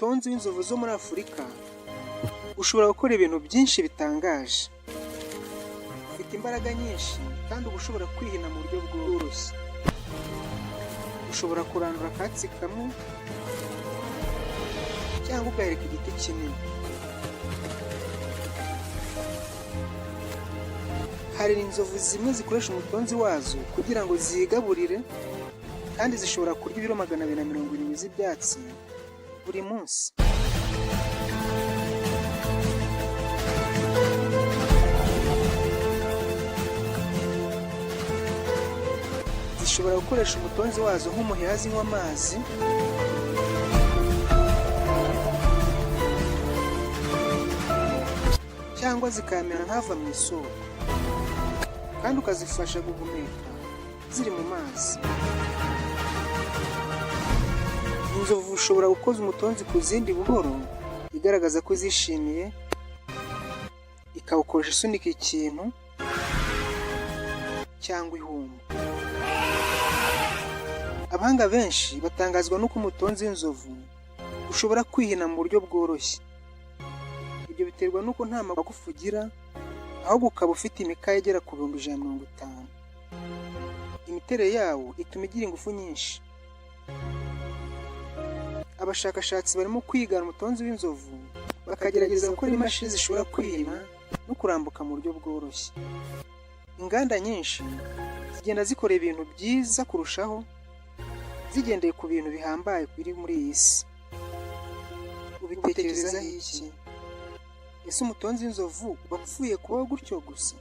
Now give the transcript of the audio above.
Umutonzi w'inzovu zo muri Afurika ushobora gukora ibintu byinshi bitangaje. Ufite imbaraga nyinshi kandi uba ushobora kwihina mu buryo bworoshye. Ushobora kurandura akatsi kamwe cyangwa ugahereka igiti kinini. Hari inzovu zimwe zikoresha umutonzi wazo kugira ngo zigaburire, kandi zishobora kurya ibiro 270 z'ibyatsi buri munsi. Zishobora gukoresha umutonzi wazo nk'umuheha zinywa amazi, cyangwa zikayamena nk'ava mu isoko, kandi ukazifasha guhumeka ziri mu mazi. Inzovu ushobora gukoza umutonzi ku zindi buhoro, igaragaza ko izishimiye, ikawukoresha isunika ikintu cyangwa ihuma. Abahanga benshi batangazwa n'uko umutonzi w'inzovu ushobora kwihina mu buryo bworoshye. Ibyo biterwa n'uko nta magufa ugira, ahubwo ukaba ufite imikaya igera ku 150,000. Imiterere yawo ituma igira ingufu nyinshi. Abashakashatsi barimo kwigana umutonzi w'inzovu, bakagerageza gukora imashini zishobora kwihina no kurambuka mu buryo bworoshye. Inganda nyinshi zigenda zikora ibintu byiza kurushaho, zigendeye ku bintu bihambaye biri muri iyi si. Ubitekerezaho iki? Ese umutonzi w'inzovu wapfuye kubaho gutyo gusa?